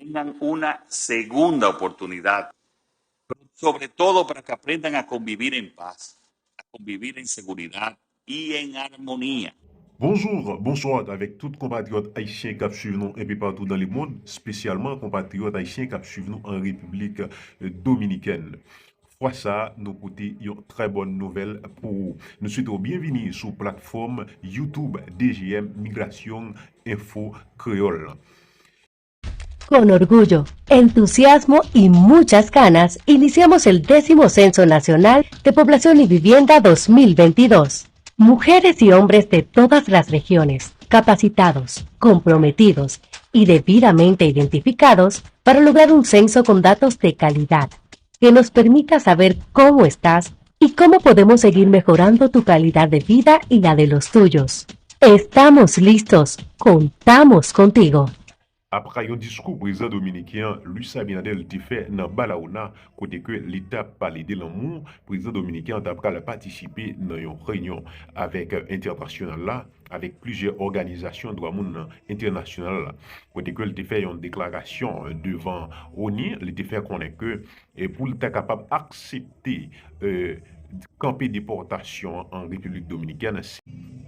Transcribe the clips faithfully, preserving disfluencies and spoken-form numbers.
tengan una segunda oportunidad, pero sobre todo para que aprendan a convivir en paz, a convivir en seguridad y en armonía. Bonjou, bonswa avèk tout konpatriyòt ayisyen k ap swiv nou enpe patou nan lemonn, espesyalman konpatriyòt ayisyen k ap swiv nou an Repiblik Dominikèn. Fwa sa a, nou pote yon trè bòn nouvèl pou ou. Nou swete w byenvini sou platfòm YouTube D G M Migrasyon Enfo Kreyòl. Con orgullo, entusiasmo y muchas ganas iniciamos el décimo Censo Nacional de Población y Vivienda dos mil veintidós. Mujeres y hombres de todas las regiones, capacitados, comprometidos y debidamente identificados para lograr un censo con datos de calidad, que nos permita saber cómo estás y cómo podemos seguir mejorando tu calidad de vida y la de los tuyos. Estamos listos, contamos contigo. Apre yon diskou prezidan dominiken an Luis Abinader te fè nan Barahona, kote ke li t ap pale de lanmou, prezidan dominiken an ta pral patisipe nan yon reyinyon avèk entènasyonal la, avèk plizyè òganizasyon dwa moun nan entènasyonal la, kote ke li te fè yon deklarasyon devan ONU, li te fè konnen ke e pou l ta kapab aksepte kanpe depòtasyon an Repiblik Dominikèn, se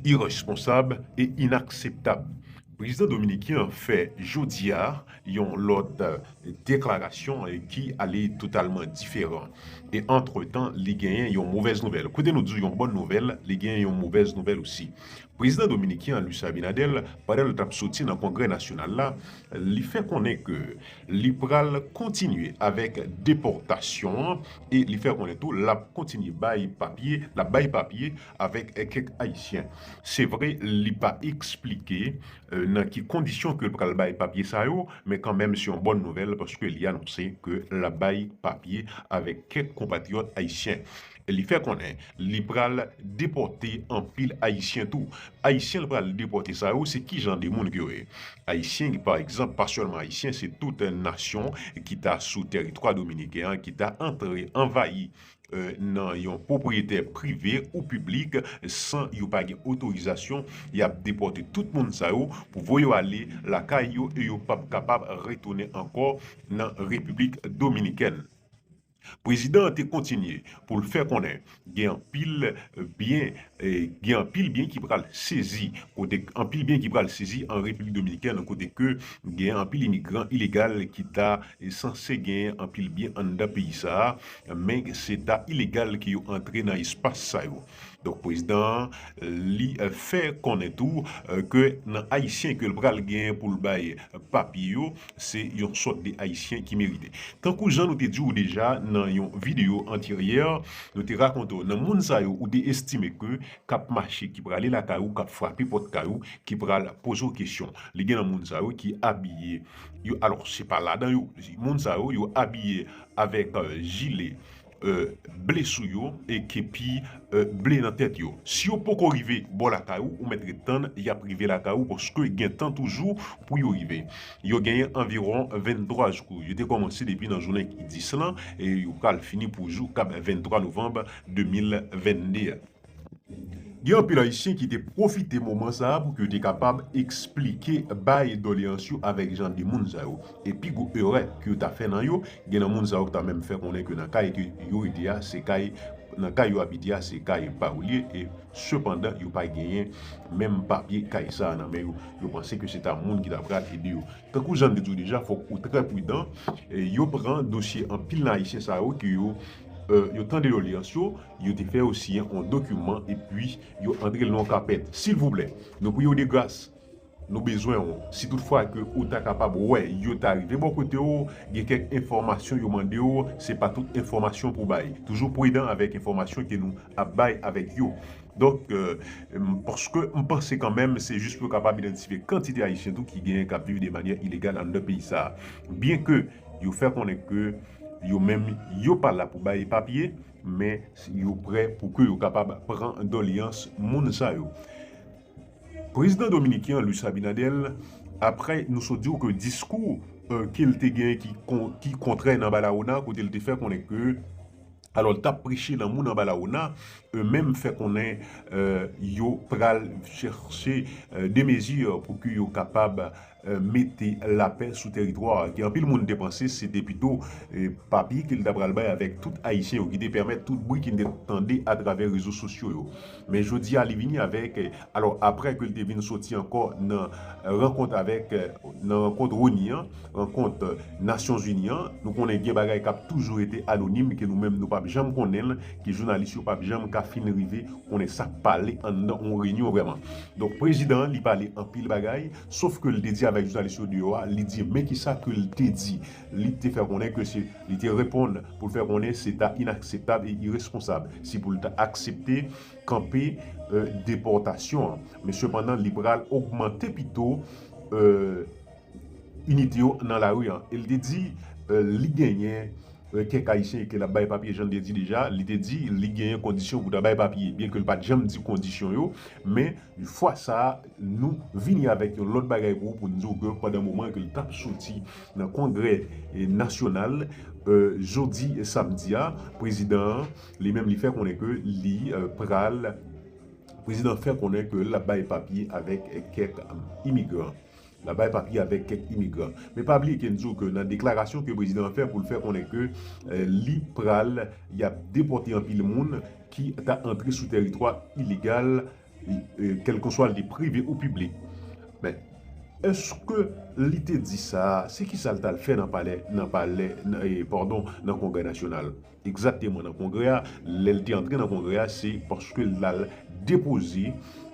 iresponsab e inakseptab. Prezidan dominiken an fè jodi a yon lòt deklarasyon ki ale totalman diferan. E antretan, li genyen yon movèz nouvèl. Kote nou di yon bòn nouvèl, li genyen yon movèz nouvèl osi. Prezidan dominiken an Luis Abinader, pandan l t ap soti nan Kongrè Nasyonal la, li fè konnen ke li pral kontinye avèk depòtasyon an e li fè konnen tou l ap kontinye bay papye, l ap bay papye avèk kèk Ayisyen. Se vre, li pa eksplike nan ki kondisyon ke l pral bay papye sa yo, men kanmenm se yon bòn nouvèl paske li anonse ke l ap bay papye avèk kèk konpatriyòt ayisyen. Li fè konnen li pral depòte anpil Ayisyen tou. Ayisyen l pral depòte sa yo, se ki jan de moun ke yo ye? Ayisyen, pa egzanp, pa sèlman Ayisyen, se tout nasyon ki ta sou tèritwa dominiken an, ki ta antre, anvayi nan yon pwopriyete prive ou piblik san yo pa gen otorizasyon, y ap depòte tout moun sa yo pou voye yo ale lakay yo e yo p ap kapab retounen ankò nan Repiblik Dominikèn. Prezidan an te kontinye pou l fè konnen gen anpil byen gen anpil byen ki pral sezi kote anpil byen ki pral sezi an Repiblik Dominikèn kote ke gen anpil imigran ilegal ki ta sanse gen anpil byen anndan peyi sa a, men se ta ilegal ke yo antre nan espas sa yo. Donk prezidan an li fè konnen tou ke nan Ayisyen ke l pral gen pou l bay papye yo, se yon sòt de Ayisyen ki merite. Tankou jan nou te di w deja nan yon videyo anteryè, nou te rakonte w nan moun sa yo ou te estime ke k ap mache, ki prale lakay ou, k ap frape pòt kay ou, ki pral poze w kesyon. Li gen nan moun sa yo ki abiye yo, alò se pa ladan yo, moun sa yo, yo abiye avèk jile ble sou yo e kepi ble nan tèt yo. Si yo poko rive bò lakay ou, ou mèt ret tann y ap rive lakay ou paske gen tan toujou pou yo rive. Yo genyen anviwon venntwa jou. Yo te kòmanse depi nan jounen dis lan e yo pral fini pou jou k ap venntwa novanm de mil vennde a. Gen anpil Ayisyen ki te pwofite moman sa a pou ke yo te kapab eksplike, bay doleyans yo avèk jan de moun sa yo. E pi gwo erè ke yo ta fè nan yo, gen nan moun sa yo ki ta menm fè konnen ke nan kay ke yo rete a, se kay, nan kay yo abite a, se kay pa yo li ye, e sepandan yo pa genyen menm papye kay sa a nan men yo. Yo panse ke se ta moun ki ta pral ede yo. Tankou jan m te di w deja, fòk ou trè pridan. Yo pran dosye anpil nan Ayisyen sa yo ke yo, yo tande doleyans yo, yo te fè yo siyen yon dokiman epi yo antre l nan yon kapèt. Silvouplè, nou priye w de gras, nou bezwen w. Si toutfwa ke ou ta kapab wè yo ta rive bò kote w, gen kèk enfòmasyon yo mande w, se pa tout enfòmasyon pou bay. Toujou pridan avèk enfòmasyon ke nou ap bay avèk yo. Donk, paske m panse kanmenm se jis pou yo kapab idantifye kantite Ayisyen tou ki genyen k ap viv de manyè ilegal anndan peyi sa a. Byenke yo fè konnen ke yo menm yo pa la pou bay papye, men yo prè pou ke yo kapab pran doleyans moun sa yo. Prezidan dominiken an Luis Abinader, apre nou sot di w ke diskou ke l te genyen ki kontrè nan Barahona kote l te fè konnen ke Alò, l t ap preche nan moun anba lawona, e menm fè konnen yo pral chèche de mezi pou ke yo kapab mete lapè sou tèritwa a, ke anpil moun te panse se te pito papye ke l ta pral bay avèk tout Ayisyen yo, ki te pèmèt tout bri ki n te tande atravè rezo sosyo yo. Men jodi a, li vini avèk, alò, apre ke l te vin soti ankò nan rankont avèk, nan rankont Oni an, rankont Nasyonzini an, nou konnen gen bagay k ap toujou rete anonim, ke nou menm nou p ap janm konnen l, ke jounalis yo p ap janm ka fin rive konnen sa k pale anndan yon reyinyon vrèman. Donk, prezidan an, li pale anpil bagay, sof ke l te di avèk jounalis yo deyò a, li di, men kisa ke l te di. Li te fè konnen ke se, li te reponn pou l fè konnen se ta inakseptab e iresponsab si pou l ta aksepte kanpe depòtasyon an. Men sepandan, li pral ogmante pito inite yo nan lari an. E l te di, li genyen kèk Ayisyen ke l ap bay papye, jan l te di deja, li te di li genyen kondisyon pou ta bay papye, byen ke l pa t janm di kondisyon yo, men fwa sa a, nou vini avèk yon lòt bagay pou ou, pou n di w ke pandan moman ke l t ap soti nan kongrè nasyonal, jodi samdi a, prezidan an, li menm, li fè konnen ke li pral, prezidan fè konnen ke l ap bay papye avèk kèk imigran. L ap bay papye avèk kèk imigran. Men pa bliye ke n di w ke nan deklarasyon ke prezidan an fè pou l fè konnen ke li pral, y ap depòte anpil moun ki ta antre sou tèritwa ilegal, kèlkanswa l te prive ou piblik. Men, èske li te di sa? Se kisa l t al fè nan palè, nan palè, nan, e, padon, nan Kongrè Nasyonal? Egzakteman nan Kongrè a, lè l te antre nan Kongrè a, se paske l al depoze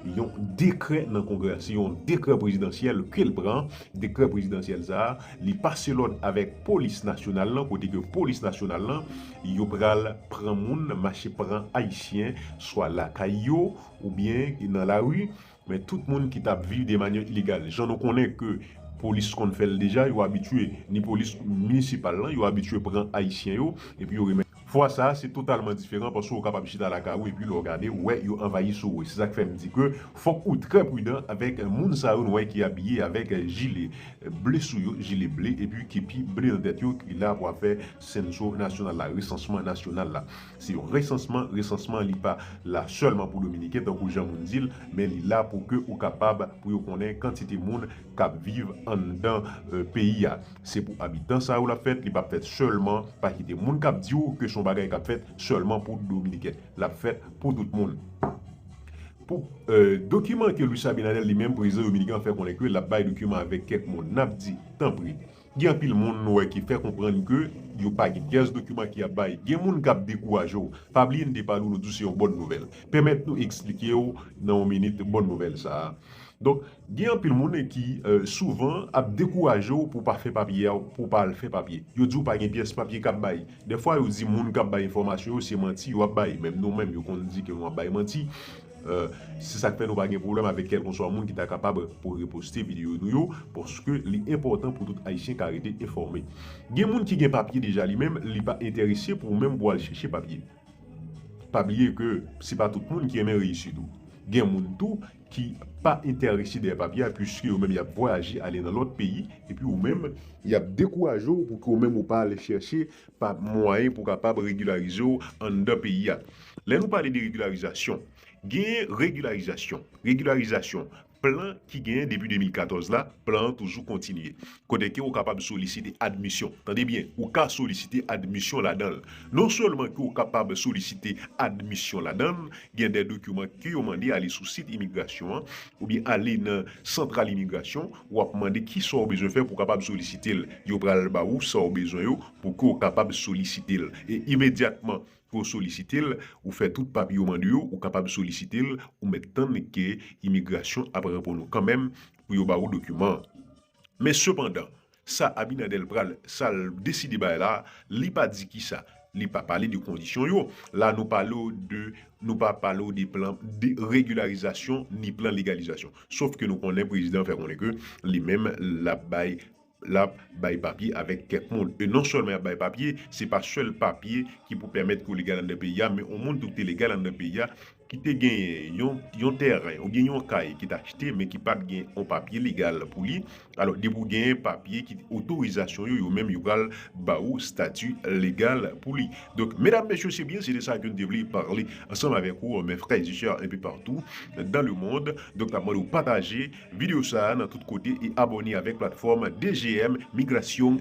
yon dekrè nan Kongrè a. Se yon dekrè prezidansyèl ke l pran. Dekrè prezidansyèl sa a, li pase lòd avèk polis nasyonal lan, kote ke polis nasyonal lan, yo pral pran moun, mache pran Ayisyen, swa lakay yo, oubyen nan lari, men tout moun ki t ap viv de manyè ilegal. Jan nou konnen ke polis konn fè l deja, yo abitye, ni polis minisipal lan, yo abitye pran Ayisyen yo, epi yo remen. Fwa sa a, se totalman diferan, paske w kapab chita lakay ou, epi lè w gade, w wè yo anvayi sou ou. Se sa k fè m di ke fòk ou trè pridan avèk moun sa yo nou wè ki abiye avèk jile ble sou yo, jile ble, epi kepi ble nan tèt yo, ki la pou ap fè senso nasyonal la, resansman nasyonal la. Se yon resansman, resansman li pa la sèlman pou Dominiken, tankou jan moun di l, men li la pou ke ou kapab, pou yo konnen kantite moun k ap viv anndan, e, peyi a. Se pou abitan sa yo l ap fèt, li p ap fèt sèlman, pa kite moun k ap di w ke se yon bagay k ap fèt sèlman pou Dominiken. L ap fèt pou tout moun. Pou, e, dokiman ke Luis Abinader li menm, prezidan dominiken an, fè konnen ke l ap bay dokiman avèk kèk moun. N ap di, tanpri, gen anpil moun nou wè ki fè konprann ke yo pa gen pyès dokiman ki ap bay. Gen moun k ap dekouraje w. Pa bliye n te pale w, nou di w se yon bòn nouvèl. Pèmèt nou eksplike w nan yon minit bòn nouvèl sa a. Donk, gen anpil moun ki, e, souvan ap dekouraje w pou w pa fè papye a, pou w pa al fè papye. Yo di w pa gen pyès papye k ap bay. Dèfwa, yo di moun k ap bay enfòmasyon yo, se manti yo ap bay. Menm nou menm, yo konn di ke nou ap bay manti. E, se sa k fè nou pa gen pwoblèm avèk kèlkanswa moun ki ta kapab pou reposte videyo nou yo, paske li enpòtan pou tout Ayisyen ka rete enfòme. Gen moun ki gen papye deja li menm, li pa enterese pou ou menm pou al chèche papye. Pa bliye ke se pa tout moun ki renmen reyisit ou. Gen moun tou ki pa enterese dèyè papye a, piske yo menm y ap vwayaje ale nan lòt peyi, epi ou menm, y ap dekouraje w pou ke ou menm ou pa al chèche pa mwayen pou kapab regilarize w anndan peyi a. Lè nou pale de regilarizasyon, gen regilarizasyon. Regilarizasyon, plan ki genyen depi de mil katòz la, plan an toujou kontinye. Kote ke ou kapab solisite admisyon. Tande byen, ou ka solisite admisyon ladan l. Non sèlman ke ou kapab solisite admisyon ladan l, gen de dokiman ke yo mande, ale sou sit imigrasyon an, oubyen ale nan santral imigrasyon, w ap mande kisa w bezwen fè pou w kapab solisite l. Yo pral ba ou sa w bezwen yo pou ke w kapab solisite l. E imedyatman ke w solisite l, ou fè tout papye yo mande yo, ou kapab solisite l, ou mèt tann ke imigrasyon ap reponn ou kanmenm pou yo ba ou dokiman an. Men sepandan, sa Abinader pral, sa l deside bay la, li pa di kisa, li pa pale de kondisyon yo. La, nou pale w de, nou pa pale w de plan de regilarizasyon ni plan legalizasyon. Sof ke nou konnen prezidan fè konnen ke li menm l ap bay l ap bay papye avèk kèk moun. E non sèlman y ap bay papye, se pa sèl papye ki pou pèmèt ke w legal anndan peyi a, men yon moun tou ki te legal anndan peyi a, ki te genyen yon, yon tèren oubyen yon kay ki t achte men ki pa t gen yon papye legal pou li, alò, depi w genyen papye ki otorizasyon yo, yo menm yo pral ba ou stati legal pou li. Donk, medam, mesye, se byen, se de sa ke n te vle pale ansanm avèk ou, mes frères et sœurs, un peu partout dans le monde. Donk, n ap mande w pataje videyo sa a nan tout kote e abòne avèk platfòm D G M Migration